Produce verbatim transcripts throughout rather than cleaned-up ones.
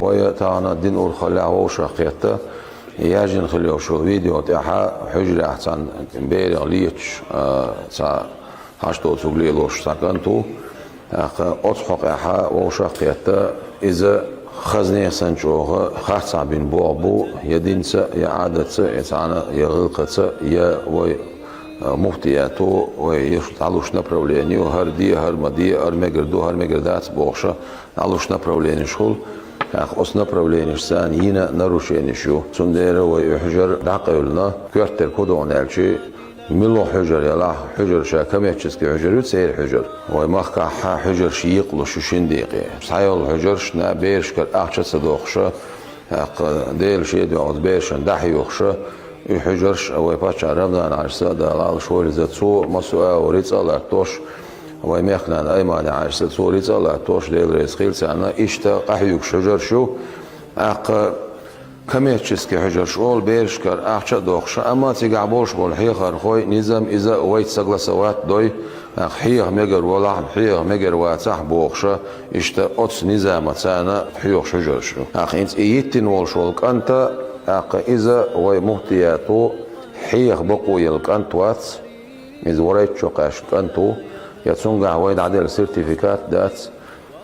Вай тахана дин урхаллехь вовшах кхетта, яьжжина хила йолчу видео тӀехьа хьуьжарехь цхьана берех леташ, а, цхьа хьашт доцург лелош цхьа кӀант ву. ТӀаккха оцу хьокъехьа вовшах кхетта, иза хазне санна чӀогӀа харцахь бина болх бу, я динца, я Ӏадатца, я цхьана, я гӀиллакхаца, я вай, а, муфтиято, вай еш дӀалуш направление ю, хӀара де, хӀара ма де, хӀара мегар ду, хӀара мегар дац бохуша, дӀалуш направленеш хуьлу, тӀаккха оцу направленешца царна йина нарушенеш ю. Цундела вай и хьуьжар дӀакъевлина, коьртера кху догӀна аьлчи, мила хьуьжар ялахь, хьуьжар ша коммерческий хьуьжар ю, церан хьуьжар. Вай махкахь хьуьжарш екъалуш ю шина декъе. Цхьайолу хьуьжарш на берашкара ахча а ца дохуша, тӀаккха Делан шен дуьхьа оцу берашна дӀахьоьхуша, и хьуьжарш а вай паччахь Рамзан-Хьаьжас а Дала луш вайла иза цо массо а агӀор рицкъа а латтош, вай мехкан нана Аймани-Хьаьжас а цо рицкъа а латтош, Дела реза хила царна, иштта къахьоьгуш хьуьжарш ю. ТӀаккха коммерческий хьуьжарш олу берашкара ахча а дохуша, амма цигахь болуш болу хьехархой, низам иза вайца согласовать дой, тӀаккха хьеха мегар валахь, хьеха мегар вацахь бохуша, иштта оцу низамаца царна хьоьхуш хьуьжарш ю. ТӀаккха хӀинца и йиттина волуш волу кӀанта, тӀаккха иза вай муфтиято хьеха бакъо елла кӀант вац, иза ворхӀитта шо кхаьчна кӀант ву, я цуьнгахь вай дӀаделла сертификат дац,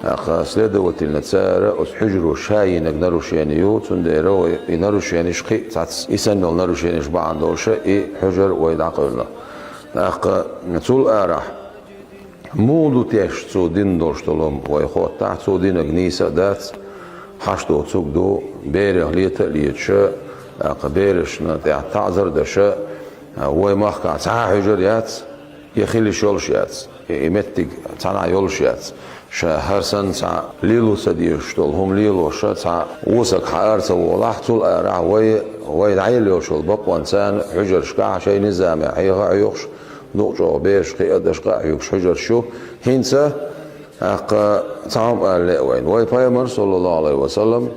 тӀаккха, следовательно, цара оцу хьуьжаро ша йинарг нарушение ю, цундела вай и нарушенеш кхин а цхьацца и санна йолу нарушенеш бахьана долуша и хьуьжар вай дӀакъевлина. ТӀаккха цул арахь, муха ду теш цо дина долуш долу хӀума вай хоттахь, цо динарг нийса а дац, хьашт доцург ду, берех лета а леташа, тӀаккха берашна тӀехь таӀзар а деша, вай махкахь цхьа а хьуьжар яц, я хила йиш йолуш яц, я и меттиг цхьанхьа йолуш яц. Ша хӀара санна цхьа лело ца дезаш долу хӀума лелоша, цхьа вон саг хьаара ца волахь, цул арахь вай, вай дӀаелла йолуш йолу бакъонца царна хьуьжаршкахь шайн низаме хьеха а хьоьхуш, дукха чӀогӀа бераш кхиадаш къа а хьоьгуш хьуьжарш ю. ХӀинца, тӀаккха, цхьа хӀума ала лаьа вайна. Вай Пайхамар, саллаллаху Ӏалайхи ва саллам,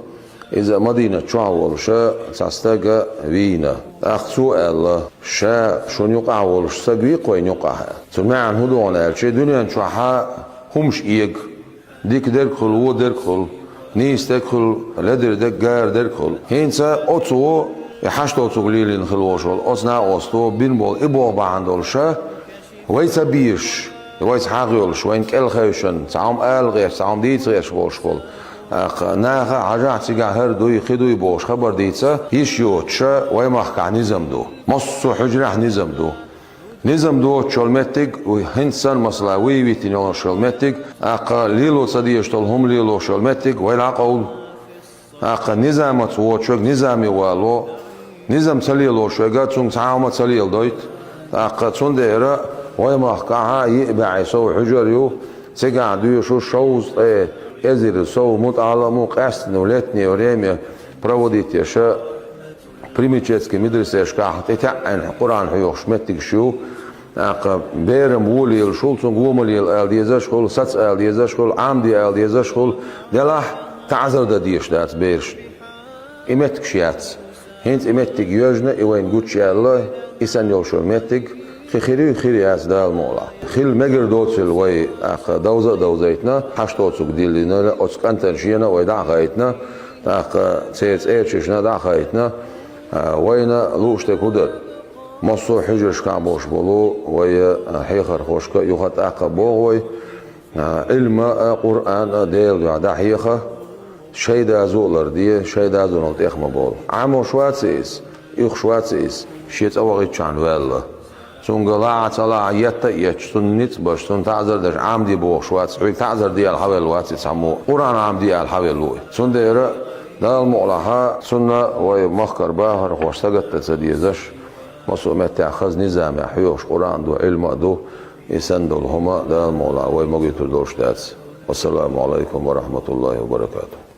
иза Мадинат чохь волуша цхьа стага вийна. ТӀаккха цо аьлла: «Ша шуна юкъахь волуш стаг вий-кх вайна юкъахь?» Цуьнан маьӀна хӀун ду хьуна аьлча, дуьнен чохьа хӀумаш эга, дика дерг а хуьлу, вон дерг а хуьлу, нийса дерг а хуьлу, ледара дерг, гара дерг а хуьлу. ХӀинца оцо, и хьашт доцург лелийна хила волуш волу оцу накъосто бина болу и болх бахьана долуша, вай ца безаш, вайца хьагӀ йолуш, вайна кӀел хевшина, цхьа хӀума ала гӀерташ, цхьа хӀума дийца гӀерташ болуш болу, тӀаккха наха а хьажахь цигахь хӀара дуй, кхин дуй бохуш хабар дийца йиш йоцуша, вай махкахь низам ду. Массо а хьуьжарехь низам ду. Низам доцуш йолу меттиг, хӀинца санна, масала, вуй витина йолуш йолу меттиг, тӀаккха лело ца дезаш долу хӀума лелош йолу меттиг вай дӀакъовлу. ТӀаккха низамаца воцуш верг низаме вало, низам ца лелош верг цуьнга цхьа а хӀума ца леладойту. ТӀаккха цундела вай махкахь йиъ бӀе сов хьуьжар ю, цигахь доьшу шовзткъе эзар сов мутаӀалам а, къаьсттина летнее время проводить еша, при мечетский медресешкахь тӀетаьӀӀина Къуръан хьоьхуш меттигаш ю. ТӀаккха берам вон лелаш хуьлу, цуьнга вон ма лела ала дезаш хуьлу, саца ала дезаш хуьлу, Ӏамаде ала дезаш хуьлу, делахь таӀзар дан дезаш дац берашна. И меттигаш яц. ХӀинца и меттиг йоьжна, и вайна гучуяьлла, и санна йолуш йолу меттиг, кхин хир ю, хир яц Дала мукъалахь. Хила мегар доцийла вай, тӀаккха, довза а довзийтина, хьашт доцург диллина, оцу кӀантана шена а вай дӀа а хаийтина, тӀаккха, церан цӀерачашна а дӀа а хаийтина, а, вайна лууш дерг хӀун дара? Массо а хьуьжаршкахь болуш болу вай, а, хьехархошка юха а тӀаккха боху вай, а, Ӏилма а, Къуръан а Делан дуьхьа дӀахьеха, шайдазо а ларде, шайдазонал тӀех ма бовла. Ӏамош вац иза, уьхуш вац иза, шен цӀа вахийтчхьана ваьлла. Цуьнга лахьа а ца лахьа, етта а етташ, цунна ницкъ беш, цунна таӀзар деш Ӏамаде бохуш вац, хьоьга таӀзар де аьлла хьавелла вац иза цхьаммо, Къуръан Ӏамаде аьлла хьавелла ву иза. Цундела, Дала мукъалахь, цунна вай махкара бахархошна сагатдан ца дезаш, массо а меттехь хаза низамехь хьоьхуш Къуръан а ду, Ӏилма а ду, и санна долу хӀума Дала мукъалахь вай магуьйтур долуш дац. Вассаламу Ӏалайкум ва рахьматуллахӀи ва баракатухӀ.